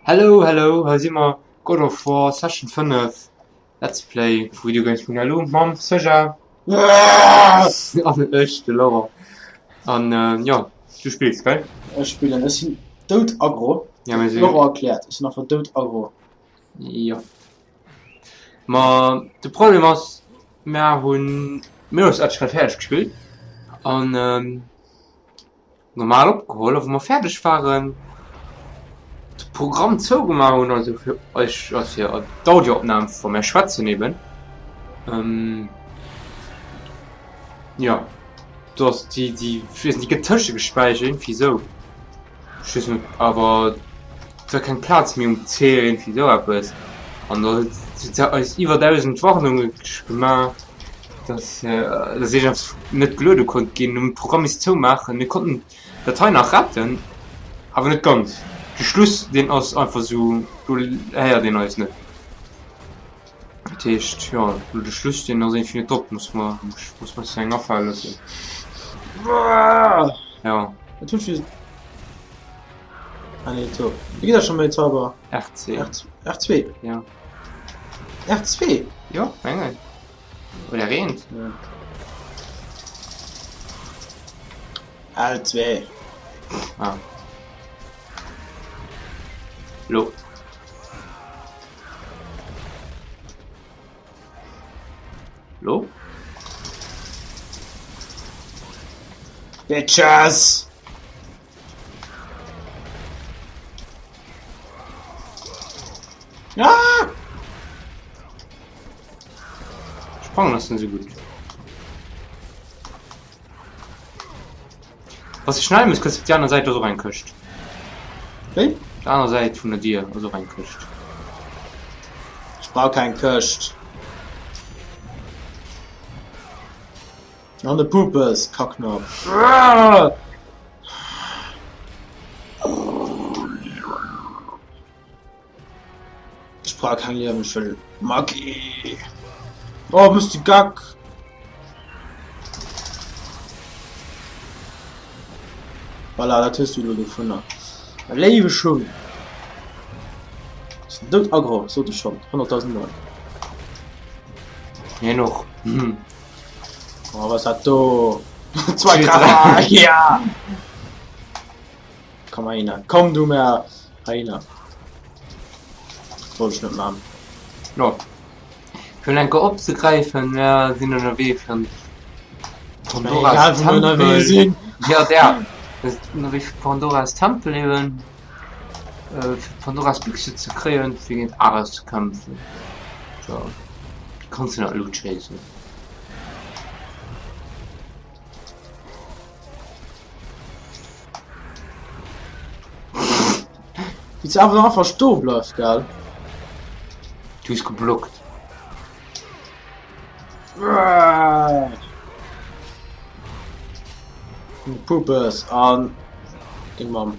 Hello hello, hei si mer, God of War Session 5 Let's Play vu Videogames.lu mam Seja an ech, de Laurent. An jo, du spills, gell? Ech spillen, ech sinn dout aggro. Ja, mir sinn. Laurent erkläert, ech sinn einfach dout aggro. Jo. Ma de Problem ass, mer hunn Mirror's Edge grad fäerdeg gespillt an normal opgeholl a wou mer fäerdeg waren, de Programm zougemaach hunn, also fir eis, also fir d'Audioopnam wa mer schwätzen eben, jo, do ass déi, déi, ech weess net, déi gëtt tëschegespäichert, iergendwéi esou, ech weess net, awer et war keng Plaz méi um C, iergendwéi esou eppes, an da huet se eis iwwer 1.000 Warnunge gemaach. Dass dass iergendeppes net geluede konnt ginn, hunn Programm misst zoumaachen. Mir konnten d'Datei nach retten, awer net ganz. De Schluss deen ass einfach sou, do héiert een eis net. Dat heescht jo, lo de Schluss deen ass iergendwéi net drop, muss mer muss mer eis eng afale loossen. Jo. Et huet just Ah nee, zo. Wéi geet dat scho méi Zauber? R2. R2? Ja. R2? Jo, mengen. Oder reent? Ja. L2. Ah. Lo. Lo? Bitches! Ah! Sprangen ass net sou gutt. Was ich schnell muss, kriegst du op déi aner Säit ass och eng Këscht. Wéi? Op der aner Säit vun der Dier ass och eng Këscht. Ech brauch keng Këscht. An de Pupes, Kacknopp. Ech brauch keng Liewen, ech wëll Magie. Oh, bist du gack? Voilà, dat hues du elo dovunner. E léiwe Schung. Dout aggro, sot ech schonn 100.000 Mol. Hien och. Oh, was hat do? Zwei Treffer! Ja! Komm heihinner. Komm du mer heihinner. Wollt ech net man. No. Fir enke opzegräifen, mir sinn ënnerwee fir an Egal, Pandoras wou mir ënnerwee Tempel. sinn. Ja, der. Mir sinn ënnerwee fir Pandoras Tempel eben. Äh, fir Pandoras Büchse ze kréien, fir géint Ares ze kämpfen. So. Kanns du nach elo chasen. Wéi se awer einfach stoe bleift, gell? Du hues geblockt. Pupes an deng Mamm.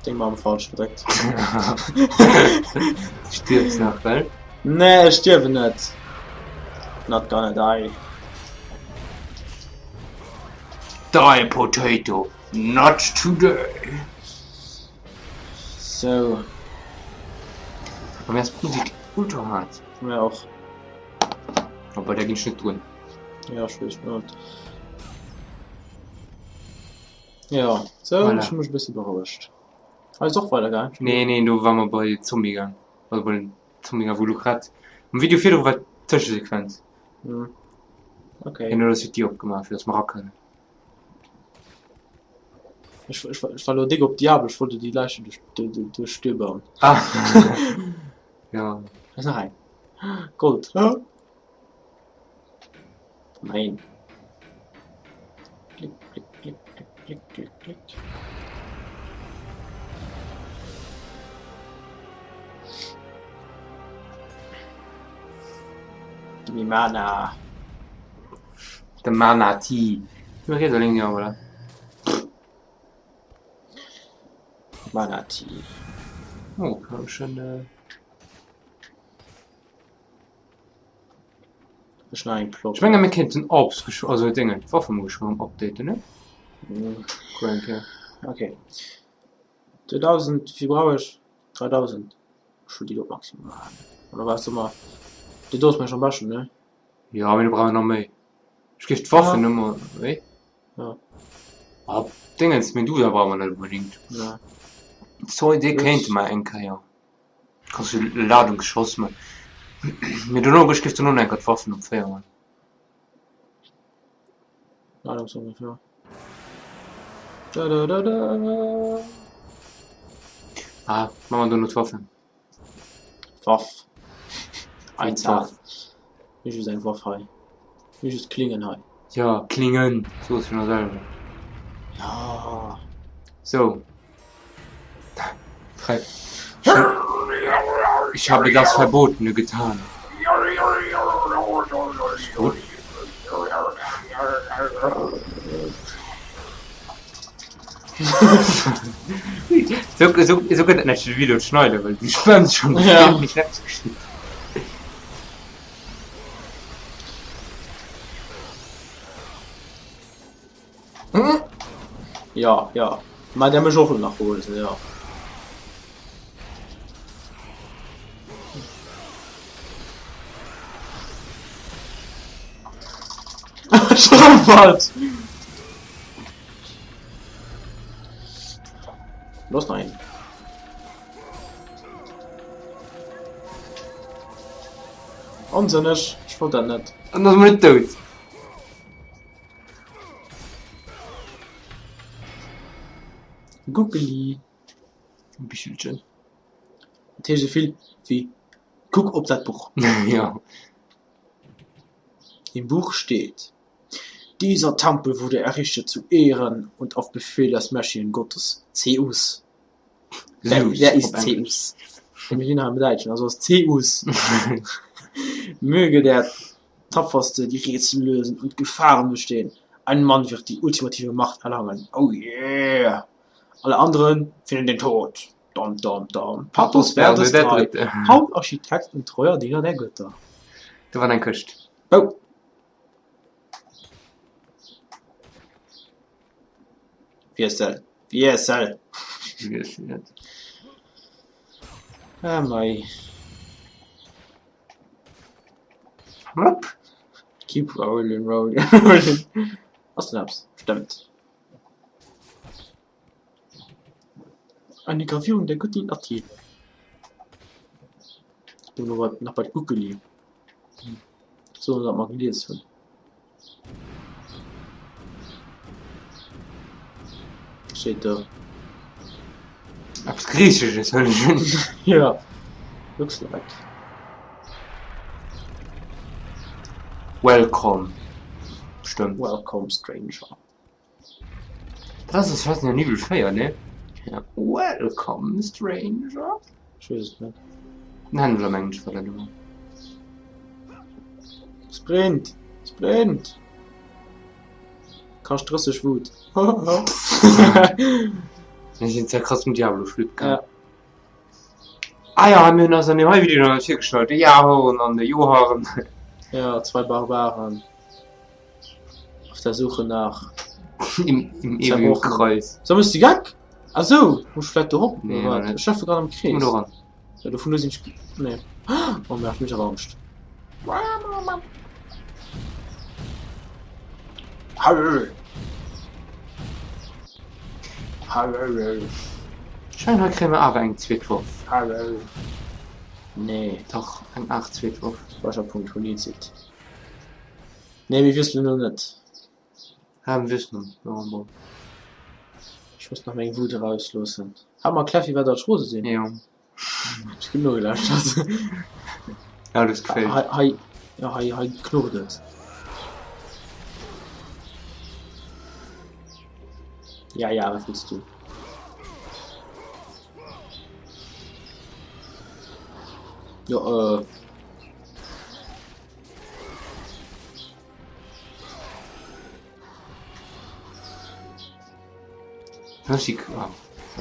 Deng Mamm falsch gedréckt. Du stierfs nach, well? Nee, ech stierwen net. Not gonna die. Die potato, not today. So. Bei mir ass d'Musek ultra haart. Bei mir och. Aber bei der ginn ech net drun. Ja, ech weess net. Ja, so, Voilà. ech hu mech e bësse berouegt. Hei ass och weider gaang. Nee, nee, do war mer bei Zombie gaang. Also bei den Zombie gaang, wou du grad am Video virdru war d'Tëschesequenz. Hm. Okay. Hien huet eis jo d'Dier opgemaach, fir dass mer ra kënnen. Ech, ech, ech war lo déck op Diablo, ech wollt déi Läiche duerch, duerch, duerchstöbern. Ah. ja. Da ass nach eng. Gold. Nein. Klick, klick, klick, klick, klick, klick, klick. Gib mir Mana. De Manati. Du riets alleng, ja, voilà. Manati. Oh, kann schon. Äh... Ech nach eng Plot. Ech menge mir kéinten Orbs geschw also Déngen, d'Waffe mol geschwë erëm updaten, ne? Kuck eng Kéier. Okay. 2000, wéi vill brauch ech? 3000. Ech wëll déi do maximal maachen. Oder wat soll mer? Déi do ass mech am beschten, ne? Jo, mee do brauch een nach méi. Ech géif d'Waffen ëmmer, wéi? Ja. Ah, Dingens, Medusa brauche mer net unbedingt. Nee. Sorry, dee kéinte mer eng Kéier. Kanns du Ladungsschoss man. Mee dono, ech géif dono nach eng Kéier d'Waffen op 4 man. Ladungsschoss, ja. Da, da, da, da. Ah, ma mer dono d'Waffen. Waff. Ein Waff. Mir just eng Waff hei. Mir just Klingen hei. Ja, Klingen. So ass schon selwer. Ja. So. Frei. Ich habe das Verbotene getan. Gut. So, so, so gëtt et net de Video schneiden, well du spannst schon Ja. nicht net geschnitten. Hm? Ja, ja. Mä der mech och nach rosen, ja. Schrampert! Los nach een. Onsënneg, ech wollt dat net. An ass mol net dout. Guckeli. Bichelchen. Dat heescht esou vill wéi kuck op dat Buch. Ja. Im Buch steet, Dieser Tempel wurde errichtet zu Ehren und auf Befehl des mächtigen Gottes Zeus. Zeus Wer ist op Englesch. Zeus? Mir sinn nach am Däitschen, also ass Zeus. Möge der Tapferste die Rätsel lösen und Gefahren bestehen. Ein Mann wird die ultimative Macht erlangen. Oh yeah! Alle anderen finden den Tod. Dom, dom, dom. Pathos Verdes 3, Hauptarchitekt und treuer Diener der Götter. Do war eng Këscht. Oh. Wiessel, wiessel. Wiessel net. Ah mei. Hopp. Keep rolling, rolling, rolling. Ass denn eppes? Stemmt. Eine Gravierung der Göttin Athene. Ich bin nach bei Guckeli. Soll dat mal gelies hunn. Steet do. Eppes Griichesches huelen ech un. Ja, looks like. Welcome. Bestëmmt. Welcome stranger. Dat ass aus Resident Evil 4, ne? Ja. Welcome, stranger. Ech weess et net. Den Händler mengen ech war dat elo. Sprint! Sprint! Kascht 30 Wut. Mir sinn ze krass um Diablo Flütt Ja. Ah ja, mir hunn eis an deem hei Video nach net virgestallt, de Jahorn an de Joharen. Ja, zwei Barbaren. Auf der Suche nach Im, im ewigen Kreis. So bist du Geck? Ach so, muss ich vielleicht do op? Nee, Oder wat? net. Ech schaffe grad am Krees. Do ran. Ja, dovun sinn ech. Nee. Oh, mir hat mech awer Angscht. Hau! Hau! Schein, hei kréie mer awer eng zweet Woff. Hau! Nee. Dach, eng Aart zweet Woff. Speicherpunkt Hunizit. Nee, mir wiesselen elo net. Ah, mir wiesselen jo bon. Ech muss nach meng Wut erausloossen. Hat mer erkläert firwat dat ech rose sinn? Jo. Ech gutt nogelauschtert. Ja, du hues geféilt. Hei, hei, jo, hei, hei knurrt et. Ja, ja, wat wëlls du? Jo, äh.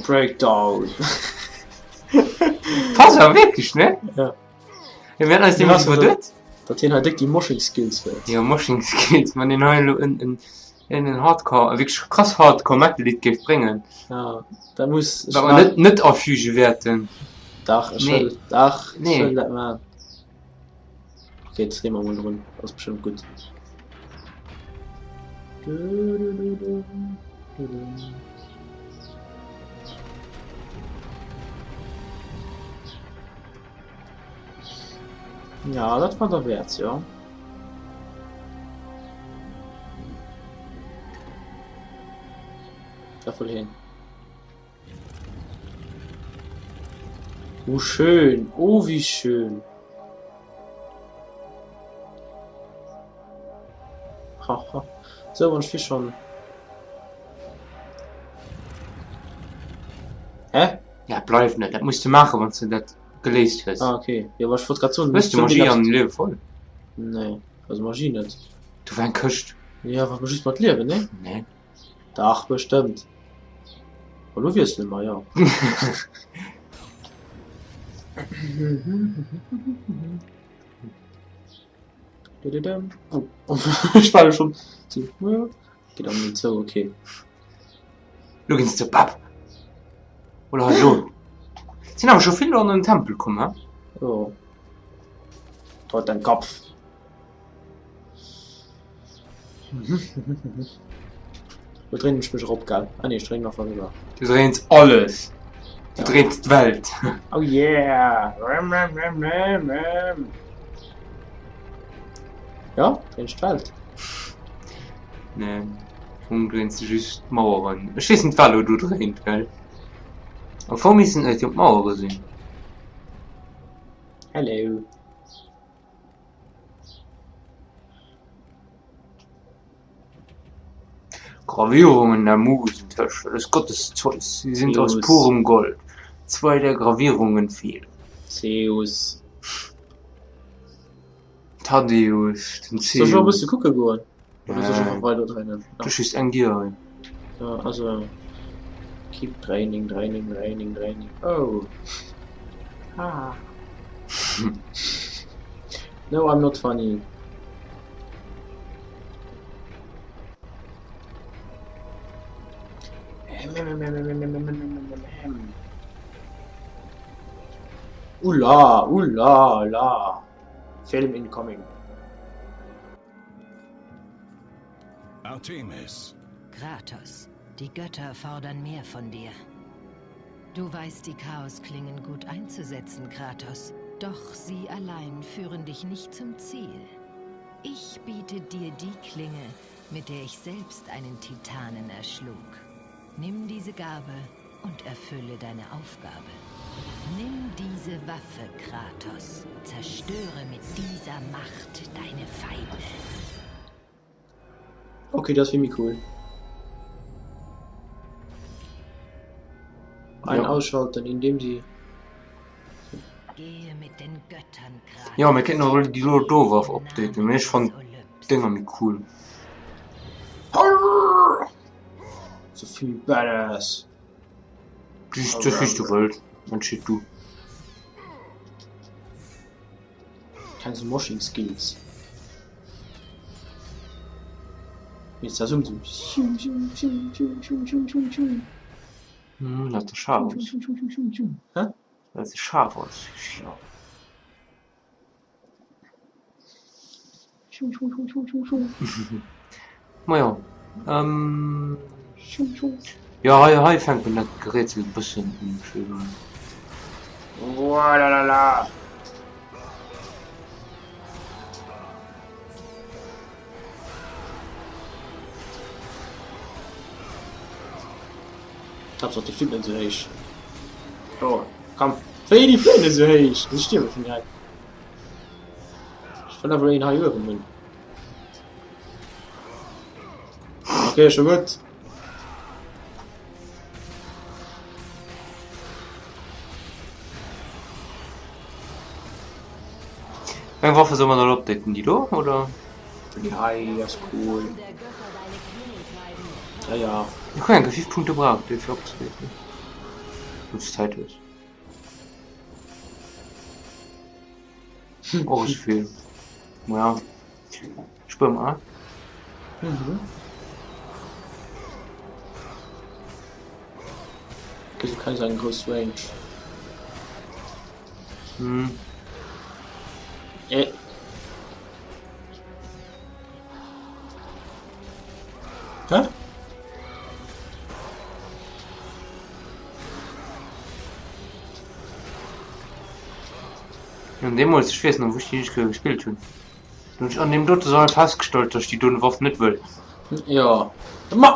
Breakdown. Pass awer wierklech, ne? Ja. Ja, mir haten eis nämlech iwwerduet. Datt hien hei déck déi Moshing Skills huet. Jo, Moshing Skills, wann een hei elo en, en. En en Hardcore, e wierklech krass Hardcore Metal Lidd géif bréngen. Ja, dat muss Wat mer net net afüge wäerten. Dach, ech Nee. wëll, dach, ech Nee. wëll dat maachen. Okay, jetzt dreh mer mol drun, ass bestëmmt gutt. Ja, dat war derwäert, jo. Da voll hin. Oh, schön. Oh, wie schön. Haha. So, und ich will schon. Hä? Ja, bleift net. Dat muss de maachen, wann s de dat geléist hues. Ah, okay. Jo, aber ich wollte gerade soen, Hues de Magie an Liewe voll? Nee, also Magie net. Do war eng Këscht. Ja, war just mat Liewen, ne? Nee. Dach, bestëmmt. Oh, lo wiessele mer, jo. Oh, ich war schon. Geht am net zou, okay. Lo ginn se zur Bab. Oder halt lo. Sinn awer scho vill an den Tempel komm, he? Jo. Dort dein Kopf. Lo dréinen ech mech erop, gell? Ah nee, ech dréinen einfach eriwwer. Du dréins alles. Du dréins d'Welt. Oh yeah! Rem, rem, rem, rem, rem. Ja, dréin ech d'Welt. Nee, am Fong dréins de just d'Maueren. Ech weess net, wat elo do dréint, gell? Am Fong missten et jo d'Mauere sinn. Hello. Gravierungen der Musentöchter des Gottes Zeus. Sie sind aus Zeus. purem Gold. Zwei der Gravierungen fehlen. Zeus. Thaddäus, den Soll ech och e bësse Zeus. kucke goen? Oder soll ech einfach Nee, weider dréinen? du just eng Dier hei. Ja, also keep draining, draining, draining, draining. Oh. Ah. No, I'm not funny. Ula, ula, la. Film incoming. Artemis. Kratos, die Götter fordern mehr von dir. Du weißt die Chaosklingen gut einzusetzen, Kratos. Doch sie allein führen dich nicht zum Ziel. Ich biete dir die Klinge, mit der ich selbst einen Titanen erschlug. Nimm diese Gabe und erfülle deine Aufgabe. Nimm diese Waffe, Kratos. Zerstöre mit dieser Macht deine Feinde. Okay, das finde ich cool. Ein Ja. ausschalten, indem sie. Gehe mit den Göttern, Kratos. Ja, mir kéinten och déi Lord Dowaff updaten, mee ech fannt d'Dénger méi cool. So vill badass. Just dat wéi s du wëlls, entscheed du. Keng sou Moshing Skills. Mee da zoom zoom. Hm, dat ass schaarf ass. Hä? Dat se schaarf ass. Ja. Majo, ähm, jo hei hei fänkt un dat Gerätsel e bëssen un ech wëll soen. Walalala. Haaptsaach déi flitt net esou héich. Oh, komm. Wéi déi fléien net esou héich? Si stierwe vun direkt. Ech wëll awer een hei uewen hunn. Okay, scho gutt. Wéi eng Waffe soll mer dann updaten? Déi do oder? Déi hei ass cool. Ja, ja. Ech hunn eng Kéier 5 Punkte braucht fir opzedaten. Wann s du Zäit hues. Och esou vill. Maja, spuer mer. Mhm. Okay, se keng eng grouss Range. Hm. Äh. Hä? An deemools, ech weess nach, wou ech déi éischt Kéier gespillt hunn, hunn ech an deem dote Sall festgestallt, dass ech déi dote Waff net wëll. Jo. Ma!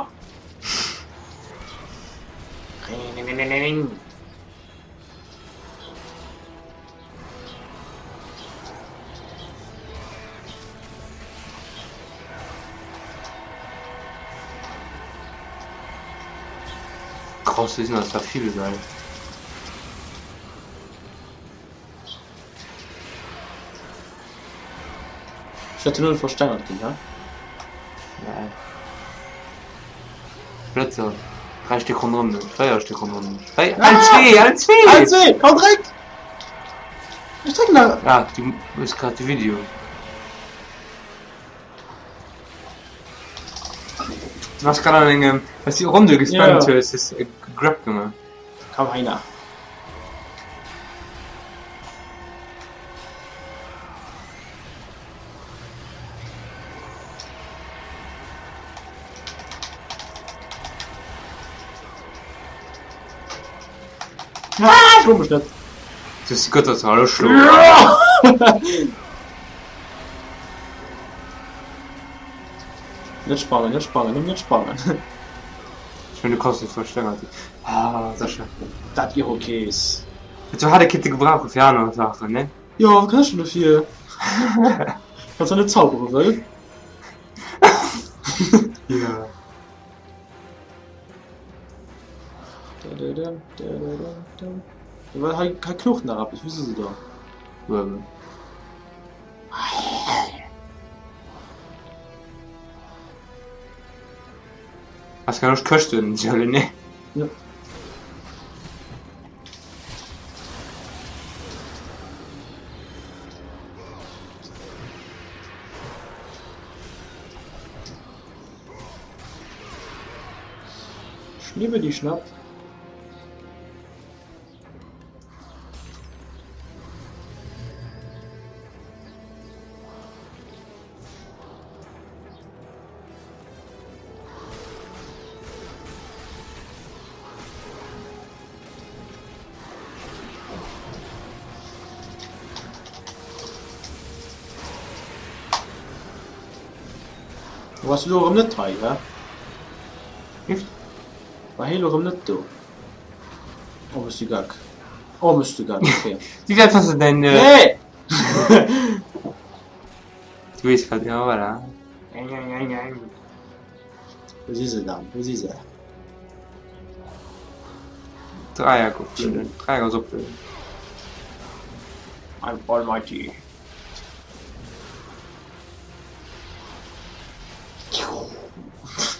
Krass, déi sinn ass da vill geil. Ech hätte null versteinert ginn, hä? Nee. Blëtzer. 3 Stéck ronderëm mech, 4 Stéck ronderëm mech. 4, ah! L2, L2! L2, komm dréck! Ech dréck nach! Ah, du hues grad de Video. Du warst grad an engem, was die Runde gespammt Ja. hues, hues e Grab gemaach. Komm heiner. Ah, schlo mech net. Du hues die Götter zu alle schloen. Net sprangen, net sprangen, nëmmen net sprangen. Ech mein, du kanns net verstengert ginn. Ah, Sascha. Dat Irokes. Dozou hat e kinnte gebrauchen fir aner Saachen, ne? Jo, wat kann ech denn dofir? Wanns er net zaubere wëll. Ja. Well hei, hei knurrt nach eppes, wou si se da? Uewen. Has keng Loscht Këschten ze huelen, ne? Ja. Schnibbedi schnapp. Du warst elo erëm net hei, hä? Gift? War hie elo erëm net do? Oh, bist du gack. Oh, bist du gack, okay. Wie wäert ass dein... Äh... Nee! Du weess wat, ja voilà. Wo si se dann? Wo si se? Dräieck oplueden. Dräieck ass oplueden. I'm almighty.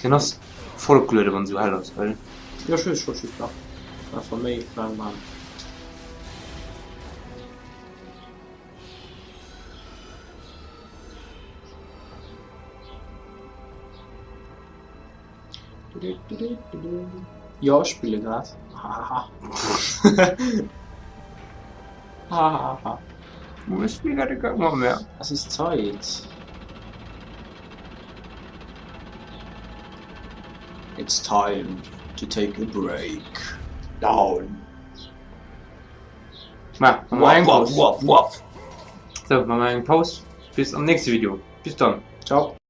Den ass voll opgelueden, wann esou hell ass, well. Jo, ech weess, ech wollt just nach einfach méi laang man. Jo, ech spille grad. Hahaha. Hahaha. Ech spille grad gar net mehr. Es ist Zeit. It's time to take a break. Down. Ma, ma mer eng Wop, Paus. wop, wop. So, ma mer eng Paus. Bis am nächste Video. Bis dann. Ciao.